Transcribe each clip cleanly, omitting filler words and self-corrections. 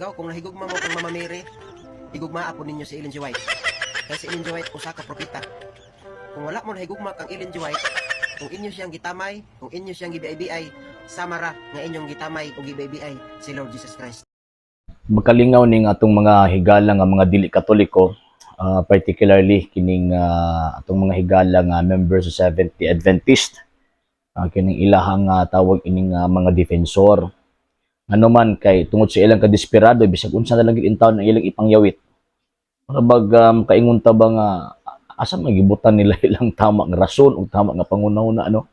Gaw, kung nahigugma mo kang Mama Mary, higugmaa po ninyo si Ellen G. White. Kay si Ellen G. White usa ka propeta. Kung wala mo nahigugma kang Ellen G. White, kung inyo siyang gitamay, kung inyo siyang gibiay-biay, sama ra nga inyong gitamay o gibiay-biay si Lord Jesus Christ. Makalingaw ning atong mga higala nga mga dili Katoliko, particularly kining atong mga higala nga members sa Seventh-day Adventist, kining ilahang tawag ining mga defensor. Ano man kay tungod sa ilang kadesperado, bisag unsa na lang gid intawon ang ilang ipangyawit. Murag kaingon ta ba nga asa magibutan nila ilang tama nga rason ug tama nga pangunahuna, ano?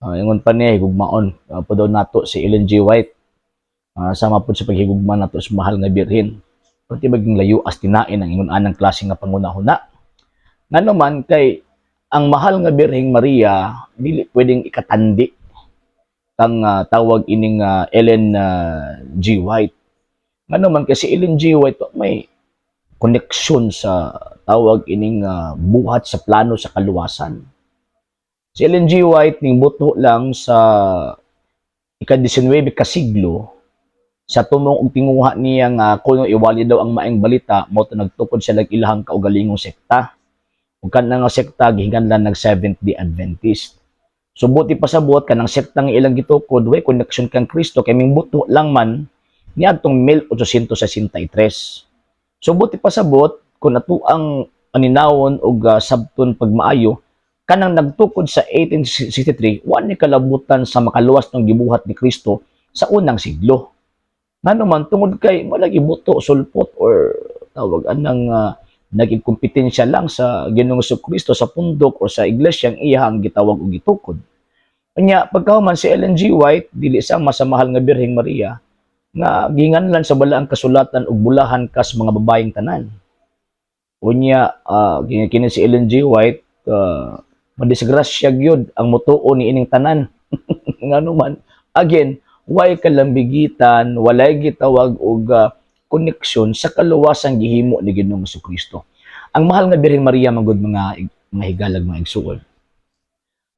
Ingon pa niya, higugmaon pa daw nato si Ellen G. White. Sama pud sa paghigugma nato sa mahal nga Birhen. Pati maging layo as tinain ang ingon anang klase nga pangunahuna. Ngano man kay ang mahal nga Birheng Maria dili pwedeng ikatandi kang tawag ining Ellen G. White. Ngano man kasi Ellen G. White may koneksyon sa tawag ining buhat sa plano sa kaluwasan. Si Ellen G. White ning buto lang sa ika-19 ka siglo sa tumong og tinguha niya nga kuno iwali daw ang maayong balita, mao to nagtukod siya lag ilahang kaugalingong sekta. Ug kanang nga sekta gihinganlan nag Seventh Day Adventist. So buot ipasabot, kanang sekta nga ilang gitukod way connection kang Kristo kay mingbuto lang man niadtong 1863. So buot ipasabot, kung ato ang aninawon og sabton pagmaayo, kanang nagtukod sa 1863 wa ni kalabutan sa makaluwas ng gibuhat ni Kristo sa unang siglo. Ngano man, tungod kay wala gibuto, sulpot or tawag anang naging kompetensya lang sa Ginoong Kristo sa pundok o sa iglesia ang iyang gitawag og gitukod. Unya pagkahuman, si Ellen G. White dili sama sa mahal nga Birheng Maria nga ginganlan sa balaang kasulatan og bulahan kas mga babayeng tanan. Unya kini si Ellen G. White, madisgrasya gyud ang mutuo ni ining tanan. Ngano man, again, way kalambigitan, walay gitawag og koneksyon sa kaluwasang gihimo ni Ginoong Kristo. Ang mahal nga Birheng Maria magud, mga higalag, mga igsuon.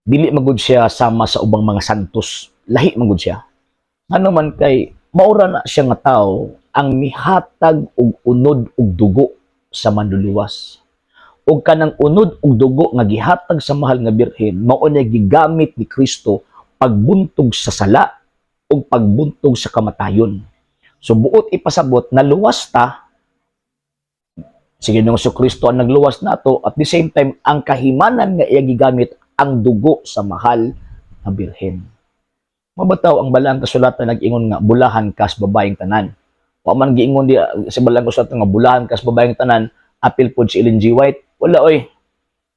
Dili magud siya sama sa ubang mga santos, lahi magud siya. Ngano man kay maura na siya nga tao ang mihatag og unod og dugo sa manluluwas. Og kanang unod og dugo nga gihatag sa mahal nga Birhen, mao na gigamit ni Kristo pagbuntog sa sala ug pagbuntog sa kamatayon. So buot ipasabot, naluwas ta, si Ginoong Kristo ang nagluwas nato, at the same time ang kahimanan nga iya gigamit ang dugo sa mahal nga Birhen. Mabataw ang balaang kasulatan nag-ingon nga bulahan kas babayeng tanan. Wa man giingon di sa balaang kasulatan nga bulahan kas babayeng tanan, apil pod si Ellen G. White. Wala oy.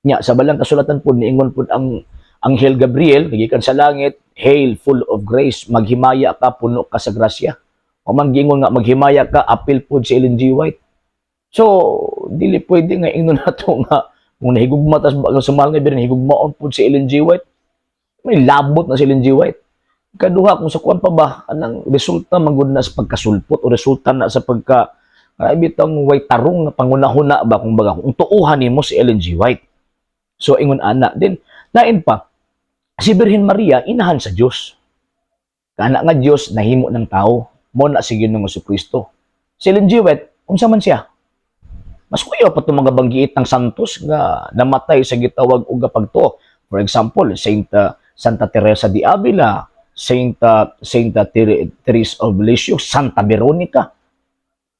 Nya sa balaang kasulatan pod niingon pod ang Anghel Gabriel gikan sa langit, "Hail, full of grace, maghimaya ka, puno ka sa grasya." Wa man giingon nga maghimaya ka, apil pod si Ellen G. White. So, dili pwede nga ingnon nato nga kung nahigugma tas sa mahal nga Birhen, higugmaon pod si Ellen G. White. May labot na si Ellen G. White. Kaduha, kung sa kuan pa ba, anang resulta manggod na sa pagkasulpot o resulta na sa pagka ay bitang way tarong nga pangunahuna ba, kung baga kung tuuhan nimo si Ellen G. White. So ingon ana din, lain pa si Birhen Maria inahan sa Dios. Kana nga Dios nahimo ng tao, mo na si Ginoong Kristo. Si Ellen G. White, unsa man siya? Mas kuya pa itong mga banggiit ng santos nga namatay sa gitawag og pagtuo. For example, Saint Santa Teresa de Avila, Saint Therese of Lisieux, Santa Veronica.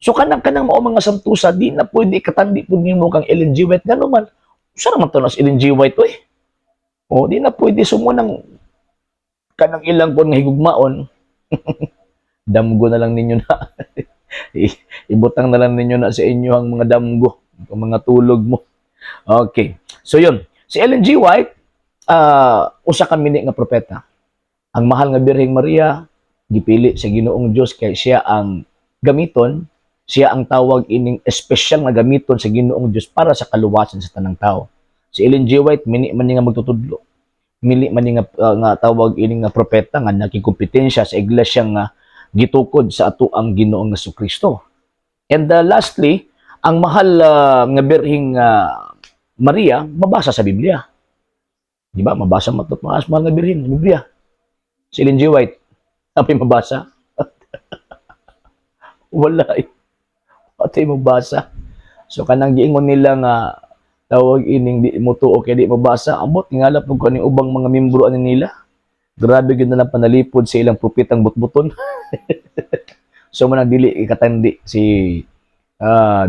So kanang kanang mao mga santusa, di na pwede katandi pud nimo kang Ellen G. White, ngano man usa naman to na si Ellen G. White oy. O di na pwede sumo ng kanang ilang kon nga higugmaon. Damgo na lang ninyo na. Ibutang na lang ninyo na sa inyo ang mga damgo, ang mga tulog mo. Okay. So yun, si Ellen G. White, usa ka mini nga propeta. Ang mahal nga Birheng Maria gipili sa Ginoong Dios kay siya ang gamiton, siya ang tawag ining espesyal nga gamiton sa Ginoong Dios para sa kaluwasan sa tanang tao. Si Ellen G. White mini man ni nga magtutudlo. Mini man ni nga tawag ining nga propeta nga nakikompetensya sa iglesia nga gitukod sa ato ang Ginoong Kristo. And lastly, ang mahal nga Birheng Maria mabasa sa Biblia. Di ba? Mabasa man to mga mahal nga Birhen sa Biblia. Si Ellen G. White, sabi mabasa. Wala eh. Patay mo basa. So kanang giingon nila nga tawag ining di mo tuo kay di mabasa, ambot ngala pud ko ning ubang mga membro ani nila. Grabe gyud na lang panalipod sa ilang propetang butbuton. So manang dili ikatandi si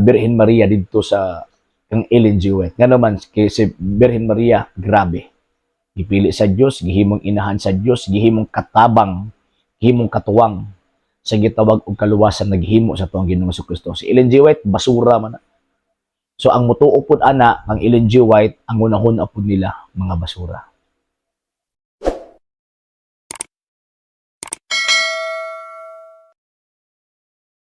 Birhen Maria didto sa kang Ellen G. White. Nga naman kay si Birhen Maria, grabe. Gipili sa Dios, gihimong inahan sa Dios, gihimong katabang, gihimong katuwang sa gitawag og kaluwasan naghimo sa tuang Ginoong Kristo. Si Ellen G. White basura man na. So ang mutuo pud ana ang Ellen G. White, ang unahon pud nila mga basura.